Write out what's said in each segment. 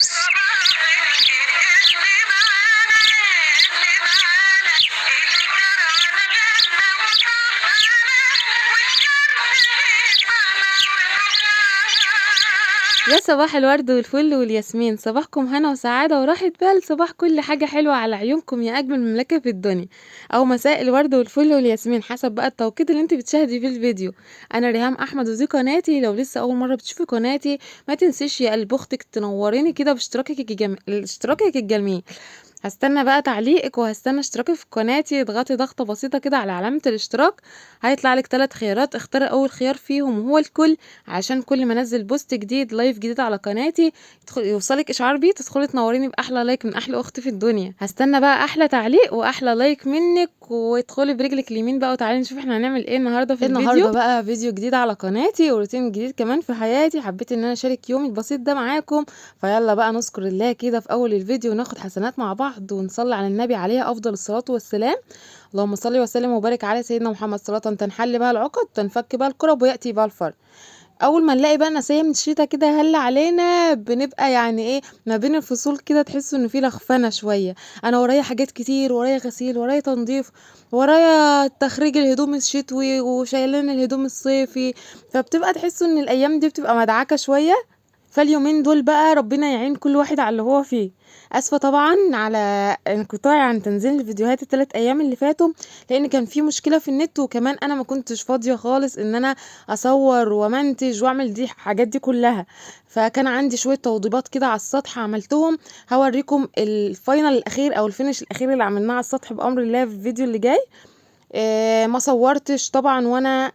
صباح الخير اللي معانا، اللي معانا، اللي جرانا جنة وطمعنا، والشمس بتطلع ونورنا. يا صباح الورد والفل والياسمين، صباحكم هنا وسعادة وراحة بال، صباح كل حاجة حلوة على عيونكم يا أجمل مملكة في الدنيا، أو مساء الورد والفل والياسمين حسب بقى التوقيت اللي انت بتشاهدي فيه الفيديو. أنا ريهام أحمد ودي قناتي، لو لسه أول مرة بتشوفي قناتي ما تنسيش يا قلب أختك تنوريني كده باشتراكك الجميل. هستنى بقى تعليقك وهستنى اشتراكك في قناتي. اضغطي ضغطة بسيطة كده على علامة الاشتراك، هيطلع لك 3 خيارات، اختاري أول خيار فيهم وهو الكل، عشان كل ما انزل post جديد live جديد على قناتي يوصلك اشعار بيه، تدخلي تنوريني باحلى like من احلى اخت في الدنيا. هستنى بقى احلى تعليق واحلى like منك، وادخلي برجلك اليمين بقى وتعالي نشوف احنا هنعمل ايه النهارده في الفيديو. النهارده بقى فيديو جديد على قناتي وروتين جديد كمان في حياتي، حبيت ان انا اشارك يومي البسيط ده معاكم. فيلا بقى نذكر الله كده في اول الفيديو وناخد حسنات مع بعض ونصلي على النبي عليه افضل الصلاه والسلام. اللهم صل وسلم وبارك على سيدنا محمد، صلاة تنحل بها العقد، تنفك بها الكرب، وياتي بها الفرج. اول ما نلاقي بقى نسايم الشتا كده هل علينا، بنبقى يعني ايه ما بين الفصول كده، تحسوا ان في لخفنه شويه. انا ورايا حاجات كتير، ورايا غسيل، ورايا تنظيف، ورايا تخريج الهدوم الشتوي وشايلين الهدوم الصيفي، فبتبقى تحسوا ان الايام دي بتبقى مدعكه شويه. فاليومين دول بقى ربنا يعين كل واحد على اللي هو فيه. اسفه طبعا على انقطاعي عن تنزيل الفيديوهات الثلاث ايام اللي فاتوا، لان كان في مشكله في النت، وكمان انا ما كنتش فاضيه خالص ان انا اصور وامنتج واعمل دي الحاجات دي كلها. فكان عندي شويه توضيبات كده على السطح عملتهم، هوريكم ال final الاخير او ال finish الاخير اللي عملناه على السطح بامر الله في الفيديو اللي جاي. ما صورتش طبعا وانا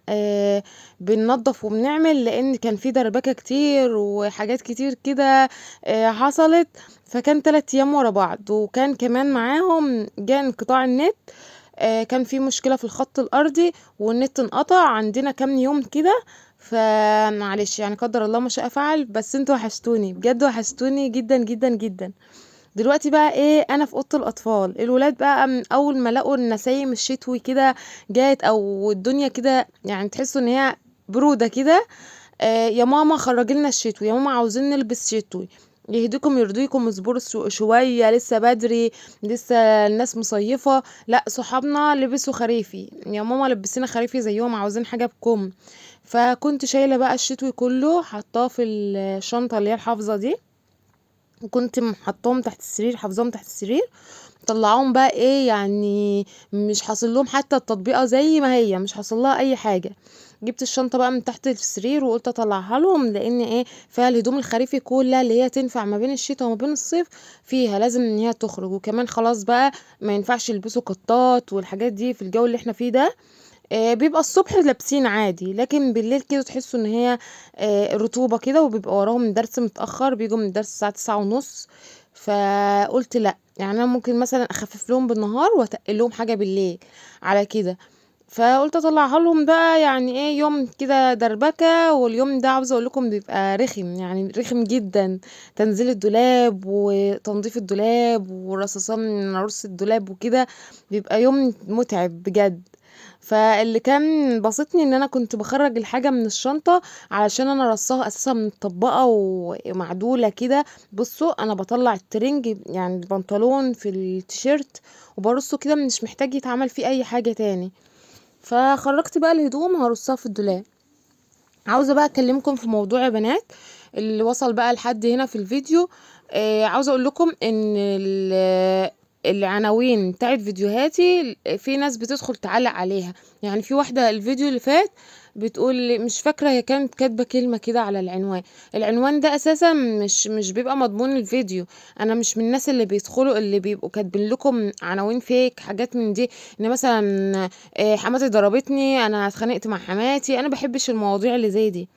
بننظف وبنعمل، لان كان في دربكه كتير وحاجات كتير كده حصلت. فكان 3 ايام ورا بعض، وكان كمان معاهم جه انقطاع النت، كان في مشكله في الخط الارضي والنت انقطع عندنا كام يوم كده. فمعلش يعني قدر الله ما شاء فعل، بس انتوا وحشتوني بجد، وحشتوني جدا جدا جدا. دلوقتي بقى ايه، انا في اوضه الاطفال. الولاد بقى من اول ما لقوا النسايم الشتوي كده جات او الدنيا كده يعني تحسوا ان هي بروده كده، يا ماما خرجي لنا الشتوي، يا ماما عاوزين نلبس شتوي. يهديكم يرضيكم، اصبروا شويه، لسه بدري، لسه الناس مصيفه. لا صحابنا لبسوا خريفي، يا ماما لبسينا خريفي زيهم، عاوزين حاجه بكم. فكنت شايله بقى الشتوي كله حطاه في الشنطه اللي هي الحافظه دي، وكنت محطاهم تحت السرير، حافظاهم تحت السرير. طلعوهم بقى ايه يعني مش حاصل لهم حتى التطبيقه زي ما هي، مش حاصل لها اي حاجه. جبت الشنطه بقى من تحت السرير وقلت اطلعها لهم، لان ايه فيها الهدوم الخريفي كلها اللي هي تنفع ما بين الشتاء وما بين الصيف، فيها لازم ان هي تخرج. وكمان خلاص بقى ما ينفعش يلبسوا قطات والحاجات دي في الجو اللي احنا فيه ده. بيبقى الصبح لابسين عادي، لكن بالليل كده تحسوا ان هي رطوبه كده، وبيبقى وراهم درس متاخر، بيجوا من الدرس الساعه 9:30. فقلت لا، يعني انا ممكن مثلا اخفف لهم بالنهار واتقل لهم حاجه بالليل على كده. فقلت اطلعها لهم بقى يعني ايه يوم كده دربكه. واليوم ده عاوزه اقول لكم بيبقى رخم، يعني رخم جدا، تنزيل الدولاب وتنظيف الدولاب ورصصان رص الدولاب وكده، بيبقى يوم متعب بجد. فاللي كان بسطني ان انا كنت بخرج الحاجه من الشنطه علشان انا رصاها اساسا متطبقه ومعدوله كده. بصوا انا بطلع الترنج يعني البنطلون في التيشيرت وبرصه كده، مش محتاج يتعمل فيه اي حاجه تاني. فخرجت بقى الهدوم هرصها في الدولاب. عاوزه بقى اكلمكم في موضوع يا بنات اللي وصل بقى لحد هنا في الفيديو. عاوزه اقول لكم ان العناوين بتاعت فيديوهاتي في ناس بتدخل تعلق عليها. يعني في واحده الفيديو اللي فات بتقول لي، مش فاكره هي كانت كاتبه كلمه كده على العنوان، العنوان ده اساسا مش بيبقى مضمون الفيديو. انا مش من الناس اللي بيدخلوا اللي بيبقوا كاتبين لكم عناوين فيك حاجات من دي، ان مثلا حماتي ضربتني، انا اتخانقت مع حماتي. انا بحبش المواضيع اللي زي دي.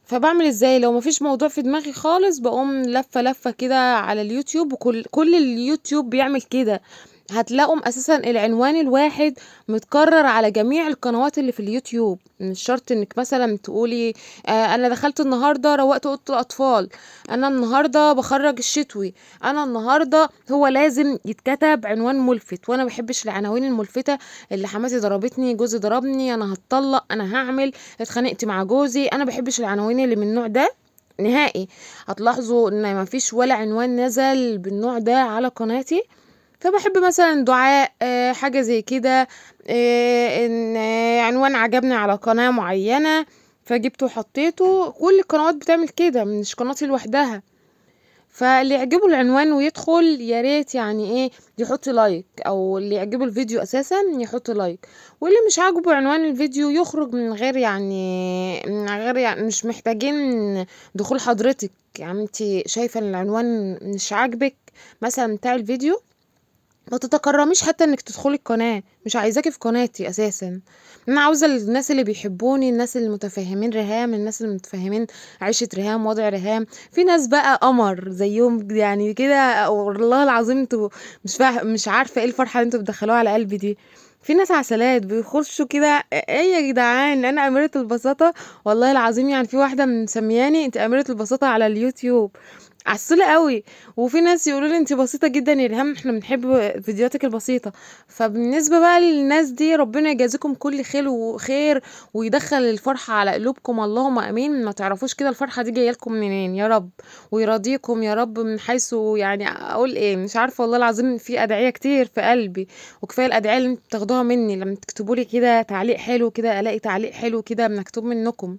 فبعمل ازاي لو مفيش موضوع في دماغي خالص، بقوم لفه لفه كده على اليوتيوب، وكل اليوتيوب بيعمل كده. هتلاقوا اساسا العنوان الواحد متكرر على جميع القنوات اللي في اليوتيوب. مش شرط انك مثلا تقولي انا دخلت النهارده روقت اوضه الاطفال، انا النهارده بخرج الشتوي، انا النهارده، هو لازم يتكتب عنوان ملفت. وانا ما بحبش العناوين الملفته اللي حماتي ضربتني، جوزي ضربني، انا هتطلق، انا هعمل، اتخانقت مع جوزي. انا ما بحبش العناوين اللي من النوع ده. نهائي. هتلاحظوا ان مفيش ولا عنوان نزل بالنوع ده على قناتي. فبحب مثلا دعاء، حاجة زي كده، ان عنوان عجبني على قناة معينة فجبته وحطيته. كل القنوات بتعمل كده، مش قناتي لوحدها. فاللي يعجبه العنوان ويدخل يا ريت يعني ايه يحط like، او اللي يعجبه الفيديو اساسا يحط like، واللي مش عاجبه عنوان الفيديو يخرج من غير يعني، من غير يعني مش محتاجين دخول حضرتك. يعني انت شايفه ان العنوان مش عاجبك مثلا بتاع الفيديو، ما تتكرميش حتى انك تدخلي القناة، مش عايزاكي في قناتي اساسا. انا عاوزه الناس اللي بيحبوني، الناس اللي متفهمين ريهام، الناس اللي متفهمين عيشه ريهام، وضع ريهام. في ناس بقى قمر زيهم يعني كده، والله العظيم انتوا مش عارفه ايه الفرحة اللي انتوا بتدخلوها على قلبي دي. في ناس عسلات بيخشوا كده، ايه يا جدعان انا اميره البساطة والله العظيم. يعني في واحدة مسمياني انت اميره البساطة على اليوتيوب، عسولة قوي. وفي ناس يقولوا لي انت بسيطة جدا يا ريهام، احنا بنحب فيديوهاتك البسيطة. فبالنسبه بقى للناس دي ربنا يجازيكم كل خير وخير، ويدخل الفرحة على قلوبكم، اللهم امين. ما تعرفوش كده الفرحة دي جاية لكم منين يا رب، ويرضيكم يا رب من حيث يعني اقول ايه، مش عارفه والله العظيم. في ادعية كتير في قلبي، وكفاية الادعية اللي انتوا بتاخدوها مني لما تكتبوا لي كده تعليق حلو كده، الاقي تعليق حلو كده مكتوب منكم.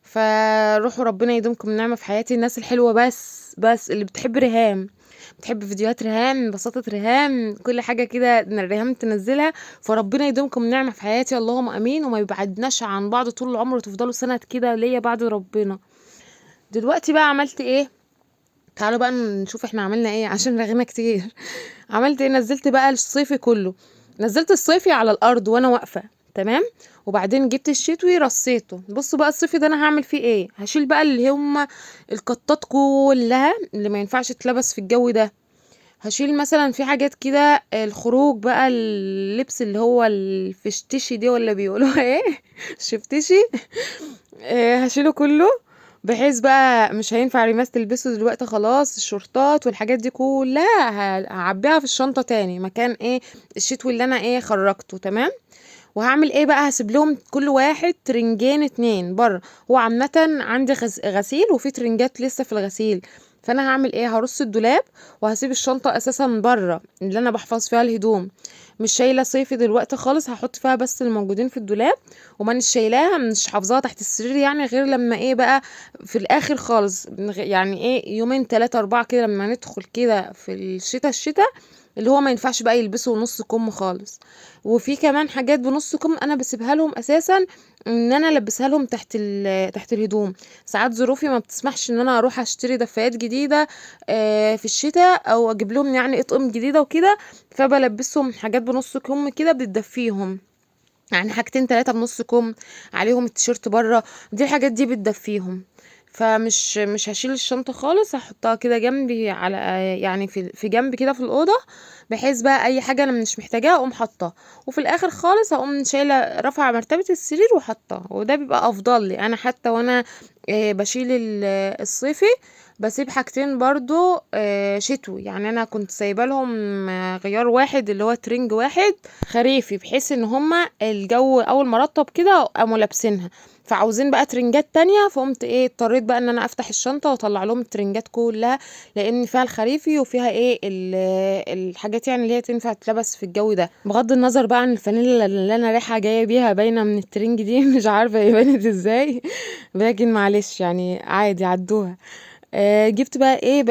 فروحوا ربنا يدومكم نعمة في حياتي. الناس الحلوة بس اللي بتحب ريهام، بتحب فيديوهات ريهام، بساطة ريهام، كل حاجة كده ان ريهام تنزلها. فربنا يدومكم نعمة في حياتي، اللهم امين، وما يبعدناش عن بعض طول العمر، وتفضلوا سند كده ليا بعد ربنا. دلوقتي بقى عملت ايه؟ تعالوا بقى نشوف احنا عملنا ايه عشان رغينا كتير. عملت ايه؟ نزلت بقى الصيفي كله، نزلت الصيفي على الارض وانا واقفة، تمام. وبعدين جبت الشتوي رصيته. بصوا بقى الصيفي ده انا هعمل فيه ايه. هشيل بقى اللي هم القطات كلها اللي ما ينفعش تلبس في الجو ده. هشيل مثلا في حاجات كده الخروج بقى، اللبس اللي هو الفشتشي دي ولا بيقولوها ايه شفتشي، هشيله كله، بحيث بقى مش هينفع ريماس تلبسه دلوقتي خلاص. الشورتات والحاجات دي كلها هعبيها في الشنطة تاني مكان ايه الشتوي اللي انا ايه خرجته، تمام. وهعمل ايه بقى؟ هسيب لهم كل واحد ترنجين 2 بره. هو عامة عندي غسيل وفي ترنجات لسه في الغسيل، فانا هعمل ايه؟ هرص الدولاب وهسيب الشنطة اساسا بره اللي انا بحفظ فيها الهدوم. مش شايله صيفي دلوقتي خالص، هحط فيها بس الموجودين في الدولاب، ومانيش شايلاها، مش حافظاها تحت السرير يعني، غير لما ايه بقى في الاخر خالص، يعني ايه يومين 3 4 كده لما ندخل كده في الشتاء اللي هو ما ينفعش بقى يلبسوا نص كم خالص. وفي كمان حاجات بنص كم انا بسيبها لهم اساسا ان انا البسها لهم تحت الهدوم. ساعات ظروفي ما بتسمحش ان انا اروح اشتري دفايات جديدة، في الشتاء، او اجيب لهم يعني اطقم جديدة وكده، فبلبسهم حاجات بنص كم كده بتدفيهم، يعني حاجتين 3 بنص كم عليهم التيشيرت بره، دي الحاجات دي بتدفيهم. فمش مش هشيل الشنطة خالص، هحطها كده جنبي على يعني في جنب كده في الأوضة، بحيث بقى أي حاجة أنا مش محتاجاها أقوم حاطاها، وفي الآخر خالص هقوم شايلة رافعة مرتبة السرير وحاطاها، وده بيبقى أفضل لي أنا. حتى وأنا بشيل الصيفي بسيب حاجتين برضو، شتوي، يعني أنا كنت سايبة لهم، غيار واحد اللي هو ترنج واحد خريفي، بحيث إن هما الجو أول ما رطب كده قاموا لابسينها، فعاوزين بقى ترنجات تانية، فقمت ايه اضطريت بقى ان انا افتح الشنطة واطلع لهم الترنجات كلها، لان فيها الخريفي وفيها ايه الحاجات يعني اللي هي تنفع تتلبس في الجو ده. بغض النظر بقى عن الفانيلا اللي انا رايحة جاية بيها باينة من الترنج دي مش عارفة هي بانت ازاي، لكن معلش يعني عادي عدوها. جبت بقى ايه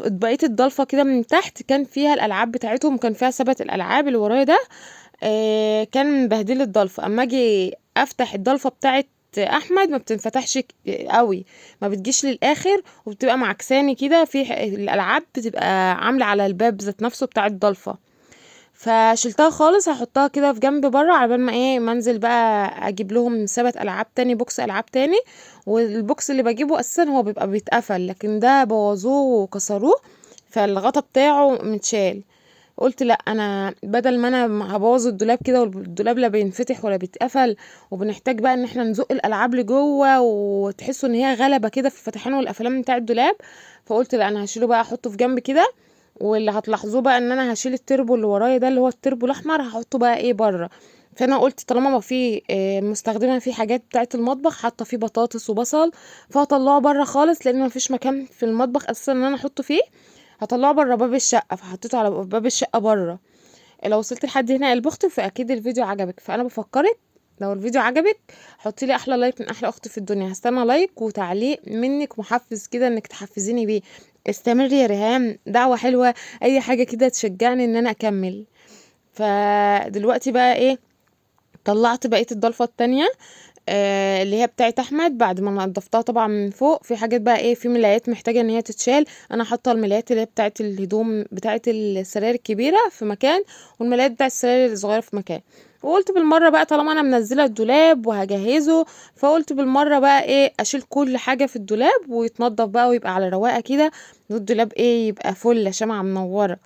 بقيت الضلفة كده من تحت، كان فيها الالعاب بتاعتهم، كان فيها سبت الالعاب اللي ورايا ده، كان مبهدل الضلفة. اما اجي افتح الضلفة بتاعت احمد ما بتنفتحش قوي، ما بتجيش للاخر، وبتبقى معكساني كده، في الالعاب بتبقى عامله على الباب ذات نفسه بتاع الضلفه، فشلتها خالص. هحطها كده في جنب بره على بال ما ايه ما انزل بقى اجيب لهم سبت العاب تاني، box العاب تاني. وال box اللي بجيبه اساسا هو بيبقى بيتقفل، لكن ده بوظوه وكسروه، فالغطا بتاعه متشال. قلت لا، انا بدل ما انا هبوظ الدولاب كده، والدولاب لا بينفتح ولا بيتقفل، وبنحتاج بقى ان احنا نزق الالعاب لجوه وتحسوا ان هي غلبه كده في الفتحان والقفلان بتاع الدولاب، فقلت لا انا هشيله بقى احطه في جنب كده. واللي هتلاحظوه بقى ان انا هشيل التربو اللي ورايا ده اللي هو التربو الاحمر، هحطه بقى ايه بره فانا قلت طالما ما في مستخدمة فيه حاجات بتاعه المطبخ، حاطه فيه بطاطس وبصل، فهطلعه بره خالص لان ما فيش مكان في المطبخ اساسا ان انا احطه فيه، هطلعه بره باب الشقة. فحطيته على باب الشقة بره. لو وصلت لحد هنا قلب اختي فاكيد الفيديو عجبك، فانا بفكرك لو الفيديو عجبك حطي لي احلى like من احلى اخت في الدنيا. هستنى like وتعليق منك محفز كده انك تحفزيني بيه. استمري يا ريهام، دعوه حلوة، اي حاجة كده تشجعني ان انا اكمل. فدلوقتي بقى ايه، طلعت بقية الضلفه التانية، اللي هي بتاعت احمد بعد ما نضفتها طبعا من فوق. في حاجات بقى ايه، في ملايات محتاجه ان هي تتشال، انا حاطه الملايات اللي هي بتاعت الهدوم بتاعت السراير الكبيرة في مكان، والملايات بتاعت السراير الصغيرة في مكان. وقلت بالمرة بقى طالما انا منزله الدولاب وهجهزه، فقلت بالمرة بقى ايه اشيل كل حاجة في الدولاب ويتنضف بقى ويبقى على رواقه كده، والدولاب ايه يبقى فل شمعة منورة.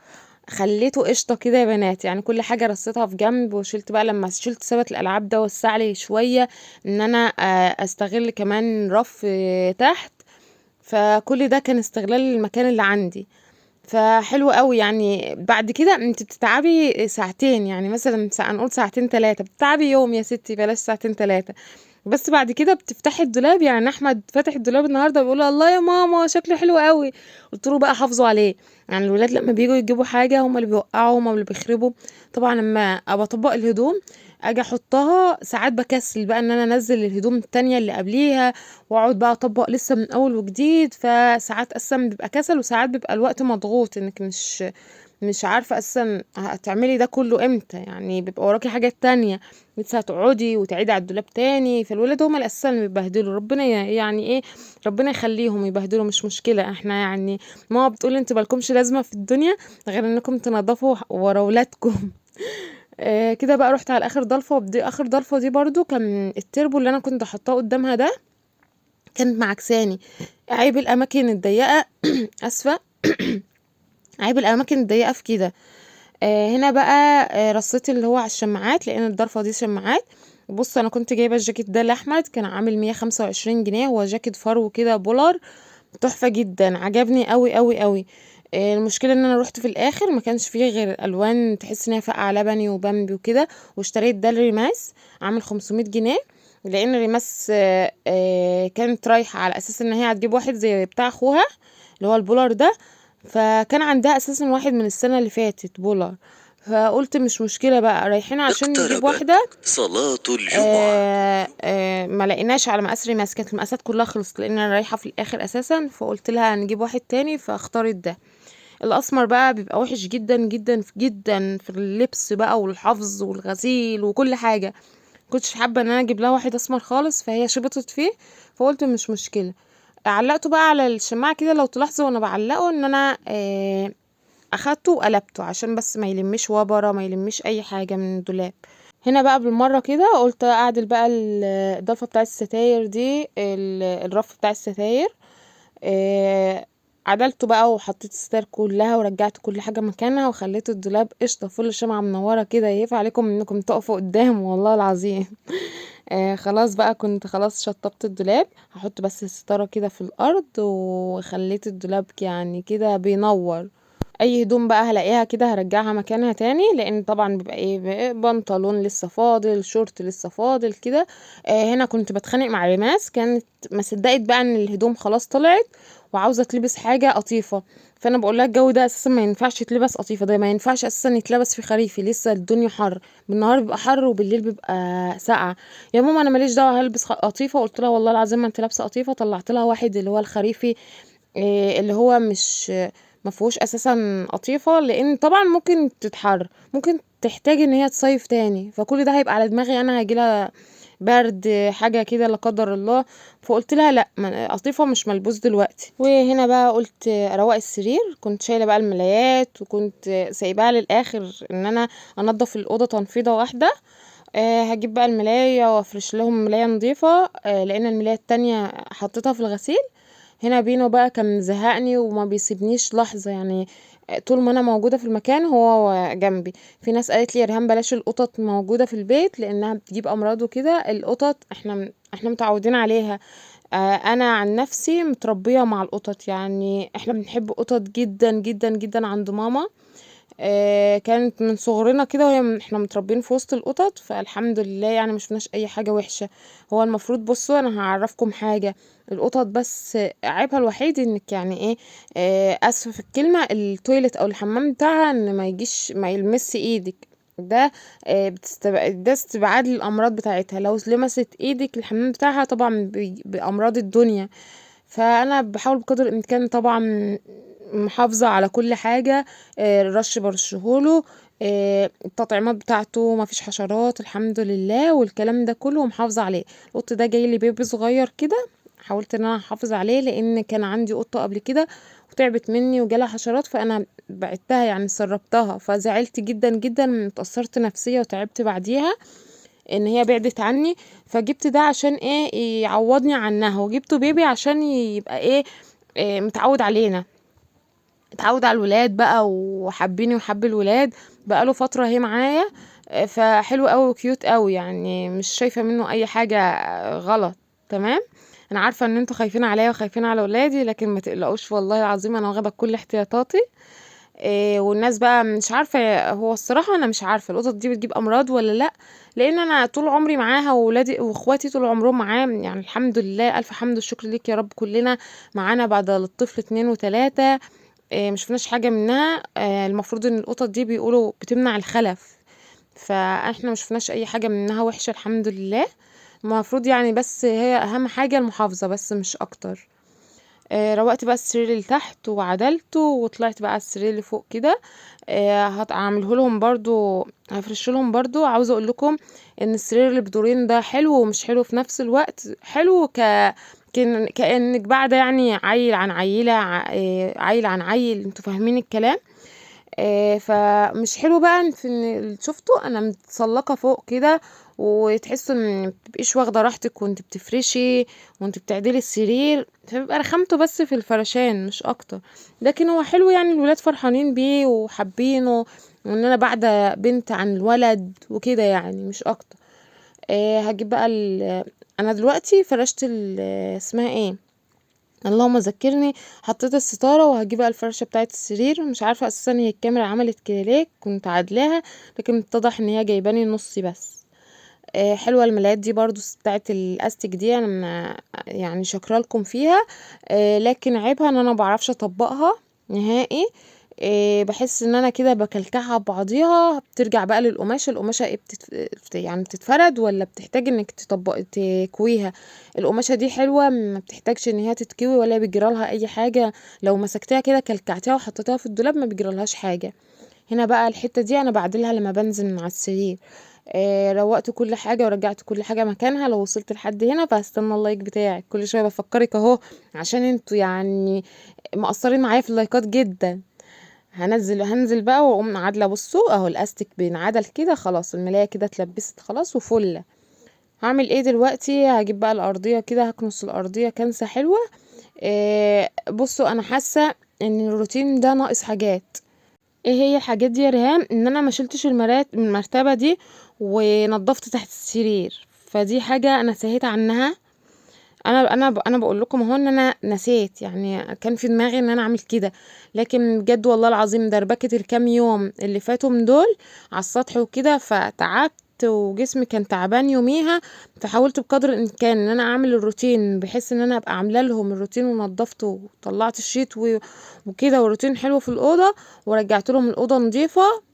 خليته قشطه كده يا بنات، يعني كل حاجة رصيتها في جنب. وشلت بقى لما شلت سبت الالعاب ده وسع لي شوية ان انا استغل كمان رف تحت، فكل ده كان استغلال المكان اللي عندي. فحلو قوي يعني. بعد كده انت بتتعبي ساعتين، يعني مثلا هنقول ساعتين 3، بتتعبي يوم يا ستي، بلاش ساعتين 3 بس. بعد كده بتفتحي الدولاب. يعني احمد فاتح الدولاب النهارده بيقول الله يا ماما شكله حلو قوي، قلت له بقى حافظوا عليه. يعني الولاد لما بييجوا يجيبوا حاجة هم اللي بيوقعوا، هم اللي بيخربوا. طبعا لما ابقى اطبق الهدوم اجي احطها ساعات بكسل بقى ان انا انزل الهدوم التانية اللي قبليها واقعد بقى اطبق لسه من اول وجديد. فساعات اصلا بيبقى كسل، وساعات بيبقى الوقت مضغوط انك مش عارفه اصلا هتعملي ده كله امتى، يعني بيبقى وراكي حاجات تانية لسه هتقعدي وتعيدي على الدولاب تاني. فالولاد هما اللي اساسا اللي بيبهدلوا، ربنا يعني ايه، ربنا يخليهم يبهدلوا مش مشكلة. احنا يعني ماما بتقول انتوا مالكمش لازمه في الدنيا غير انكم تنظفوا ورا ولادكم. كده بقى رحت على اخر ضلفه، ودي اخر ضلفه دي برضو كان التربو اللي انا كنت حاطاه قدامها ده كانت معكساني. عيب الاماكن الضيقه اسفه عيب الاماكن الضيقه في كده. هنا بقى رصيت اللي هو على الشماعات لان الضرفه دي شماعات. بص انا كنت جايبه الجاكيت ده لاحمد، كان عامل 125 جنيه، هو جاكيت فرو كده polar تحفة جدا، عجبني قوي قوي قوي. المشكلة ان انا روحت في الاخر ما كانش فيه غير الوان تحس ان هي فاقعه لبني وبامبي وكده، واشتريت ده لريماس عامل 500 جنيه، لان ريماس كانت رايحة على اساس ان هي هتجيب واحد زي بتاع اخوها اللي هو ال polar ده، فكان عندها اساسا واحد من السنة اللي فاتت polar، فقلت مش مشكلة بقى رايحين عشان نجيب اقتربت واحدة. صلاة الجمعة. ما لقيناش على مقاس ريماس، كانت المقاسات كلها خلصت لان انا رايحة في الاخر اساسا، فقلت لها نجيب واحد تاني فاختارت ده. الاسمر بقى بيبقى وحش جدا جدا جدا في اللبس بقى والحفظ والغسيل وكل حاجة، كنتش حابة ان انا اجيب لها واحد اسمر خالص، فهي شبطت فيه فقلت مش مشكلة. علقته بقى على الشماعه كده، لو تلاحظوا وانا بعلقه ان انا اخدته وقلبته عشان بس ما يلمش وبره، ما يلمش اي حاجة من الدولاب. هنا بقى بالمرة كده قلت اعدل بقى الضلفه بتاع الستاير دي، الرف بتاع الستاير، عدلته بقى وحطيت الستاير كلها ورجعت كل حاجة مكانها، وخليت الدولاب قشطه فل شمعة منورة كده، يهف عليكم انكم تقفوا قدامه والله العظيم. خلاص بقى كنت خلاص شطبت الدولاب، هحط بس الستارة كده في الارض، وخليت الدولاب يعني كده بينور. اي هدوم بقى هلاقيها كده هرجعها مكانها تاني، لان طبعا بيبقى ايه، بنطلون لسه فاضل، شورت لسه فاضل كده. هنا كنت بتخانق مع ريماس، كانت ما صدقت بقى ان الهدوم خلاص طلعت وعاوزه تلبس حاجة قطيفة، فانا بقول لها الجو ده اساسا ما ينفعش يتلبس قطيفة، ده ما ينفعش اساسا يتلبس في خريفي، لسه الدنيا حر، بالنهار بيبقى حر وبالليل بيبقى ساقعه. يا ماما انا ماليش دعوه هلبس قطيفة، قلت لها والله العظيم ما انت لابسه قطيفة. طلعت لها واحد اللي هو الخريفي، اللي هو مش ما فيهوش اساسا قطيفة، لان طبعا ممكن تتحر، ممكن تحتاج ان هي تصيف تاني، فكل ده هيبقى على دماغي انا، هيجيلها برد حاجة كده لا قدر الله. فقلت لها لا، قطيفة مش ملبوس دلوقتي. وهنا بقى قلت اروق السرير، كنت شايله بقى الملايات وكنت سايباها للاخر ان انا انضف الاوضة تنفيضه واحدة. هجيب بقى الملايه وافرش لهم ملايه نظيفة، لان الملايه التانية حطيتها في الغسيل. هنا بينو بقى كان زهقني وما بيسيبنيش لحظة، طول ما انا موجودة في المكان هو جنبي. في ناس قالت لي يا ريهام بلاش القطط موجودة في البيت لانها بتجيب امراض وكده. القطط احنا متعودين عليها، انا عن نفسي متربيه مع القطط، احنا بنحب قطط جدا جدا جدا عند ماما. كانت من صغرنا كده وهي احنا متربيين في وسط القطط، فالحمد لله يعني ما شفناش اي حاجة وحشة. هو المفروض بصوا انا هعرفكم حاجة، القطط بس عيبها الوحيد انك يعني ايه، اسفه في الكلمة، ال toilet او الحمام بتاعها ان ما يجيش ما يلمس ايدك، ده ده استبعاد للامراض بتاعتها. لو لمست ايدك الحمام بتاعها طبعا بامراض الدنيا. فانا بحاول بقدر الامكان طبعا محافظة على كل حاجة، الرش برشهوله، التطعيمات بتاعته ما فيش حشرات الحمد لله والكلام ده كله، ومحافظة عليه. القط ده جاي لي بيبي صغير كده، حاولت ان انا احافظ عليه لان كان عندي قطة قبل كده وتعبت مني وجالها حشرات، فانا بعتها يعني سربتها، فزعلت جدا جدا، اتأثرت نفسيا وتعبت بعديها ان هي بعدت عني. فجبت ده عشان ايه، يعوضني عنها، وجبته بيبي عشان يبقى ايه، متعود علينا، اتعود على الولاد بقى وحبيني وحب الولاد، بقاله فترة هي معايا، فحلو قوي وكيوت قوي يعني، مش شايفة منه اي حاجة غلط. تمام، انا عارفة ان انتوا خايفين عليا وخايفين على ولادي، لكن ما تقلقوش والله العظيم انا واخدة كل احتياطاتي. والناس بقى مش عارفة، هو الصراحة انا مش عارفة القطط دي بتجيب امراض ولا لا، لان انا طول عمري معاها وولادي واخواتي طول عمرهم معايا يعني الحمد لله، الف حمد والشكر ليك يا رب، كلنا معانا بعد الطفل 2 و3، ما شفناش حاجة منها. المفروض ان القطط دي بيقولوا بتمنع الخلف، فاحنا ما شفناش اي حاجة منها وحشة الحمد لله. المفروض يعني بس هي اهم حاجة المحافظة بس مش اكتر. روقت بقى السرير اللي تحت وعدلته، وطلعت بقى على السرير اللي فوق كده، هعمله لهم برضو، هفرش لهم برضو. عاوزه اقول لكم ان السرير اللي بدورين ده حلو ومش حلو في نفس الوقت. حلو كانك بعد يعني عيل عن عيله، عيل عن عيل، انتوا فاهمين الكلام. فمش حلو بقى في ان شفتوا انا متسلقه فوق كده، وتحسوا ان متبقيش واخده راحتك وانت بتفرشي وانت بتعدلي السرير، فبيبقى رخامته بس في الفرشان مش اكتر. لكن هو حلو يعني، الولاد فرحانين بيه وحابينه، وان انا بعد بنت عن الولد وكده يعني مش اكتر. هجيب بقى انا دلوقتي فرشت اسمها ايه، اللهم ذكرني، حطيت الستارة، وهجيب بقى الفرشة بتاعه السرير. مش عارفه اساسا هي الكاميرا عملت كده ليه، كنت عادلاها لكن اتضح ان هي جايباني نصي بس. حلوة الملايات دي برضو بتاعه الاستيك دي، انا يعني شاكرة لكم فيها. لكن عيبها ان انا ما بعرفش اطبقها نهائي، بحس ان انا كده بكلكعها ببعضيها، بترجع بقى للقماشه. القماشه ايه يعني بتتفرد ولا بتحتاج انك تكويها؟ القماشه دي حلوة ما بتحتاجش ان هي تتكوي ولا بيجرالها اي حاجة، لو مسكتها كده كلكعتها وحطيتها في الدولاب ما بيجرالهاش حاجة. هنا بقى الحتة دي انا بعدلها لما بنزل من على السرير. روقت كل حاجة ورجعت كل حاجة مكانها. لو وصلت لحد هنا فهستنى ال like بتاعك، كل شوية بفكرك اهو عشان انتوا يعني مقصرين معايا في اللايكات جدا. هنزل بقى واقوم عادلة. بصوا اهو الاستيك بينعدل كده خلاص، الملايه كده اتلبست خلاص وفله. هعمل ايه دلوقتي؟ هجيب بقى الارضية كده، هكنس الارضية كنسه حلوة. بصوا انا حاسه ان الروتين ده ناقص حاجات. ايه هي الحاجات دي يا ريهام؟ ان انا ما شلتش المرتبة دي ونضفت تحت السرير، فدي حاجة انا سهيت عنها. انا بقول لكم اهو ان انا نسيت، يعني كان في دماغي ان انا اعمل كده، لكن بجد والله العظيم دربكه الكام يوم اللي فاتوا من دول على السطح وكده، فتعبت وجسمي كان تعبان يوميها. فحاولت بقدر الامكان ان انا اعمل الروتين بحيث ان انا ابقى عامله لهم الروتين ونضفته وطلعت الشيت وكده، والروتين حلو في الاوضة، ورجعت لهم الاوضة نظيفة.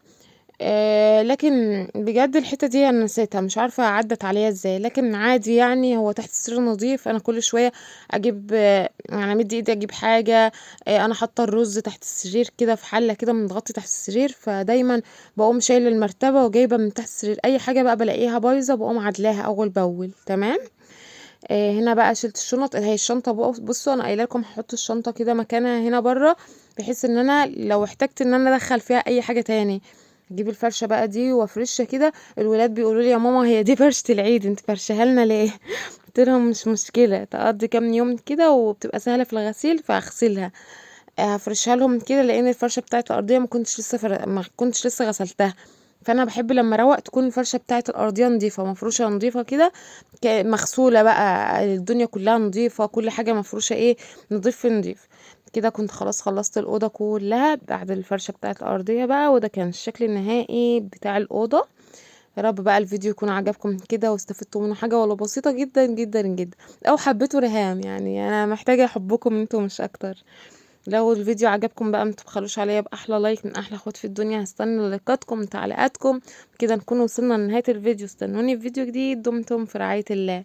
لكن بجد الحتة دي انا نسيتها، مش عارفه عدت عليا ازاي، لكن عادي يعني. هو تحت السرير نظيف، انا كل شوية اجيب، يعني امد ايدي اجيب حاجة. انا حاطه الرز تحت السرير كده في حله كده متغطي تحت السرير، فدايما بقوم شايله المرتبة وجايبه من تحت السرير اي حاجة بقى بلاقيها بايظة بقوم عدلاها اول باول. تمام. هنا بقى شلت الشنط، هي الشنطة بصوا انا قايله لكم هحط الشنطة كده مكانها هنا بره، بحيث ان انا لو احتجت ان انا ادخل فيها اي حاجة تاني. اجيب الفرشة بقى دي وافرشها كده. الولاد بيقولوا لي يا ماما هي دي فرشه العيد، انت فرشها لنا ليه؟ قلت لهم مش مشكلة، تقضي كام يوم كده وبتبقى سهلة في الغسيل فاغسلها. هفرشها لهم كده لان الفرشة بتاعه الارضية ما كنتش لسه غسلتها، فانا بحب لما اروق تكون الفرشة بتاعه الارضية نظيفة، مفروشه نظيفة كده، مغسوله بقى، الدنيا كلها نظيفة، كل حاجة مفروشه ايه، نظيف في نظيف. كده كنت خلاص خلصت الأوضة كلها بعد الفرشة بتاعة الأرضية بقى، وده كان الشكل النهائي بتاع الأوضة. يا رب بقى الفيديو يكون عجبكم كده واستفدتوا منه حاجة ولو بسيطة جدا جدا جدا، أو حبيتوا ريهام، يعني أنا محتاجة حبكم انتوا مش أكتر. لو الفيديو عجبكم بقى متبخلوش عليا بأحلى like من أحلى اخوات في الدنيا، هستنى لايكاتكم وتعليقاتكم. كده نكون وصلنا لنهاية الفيديو، استنوني في فيديو جديد، دمتم في رعاية الله.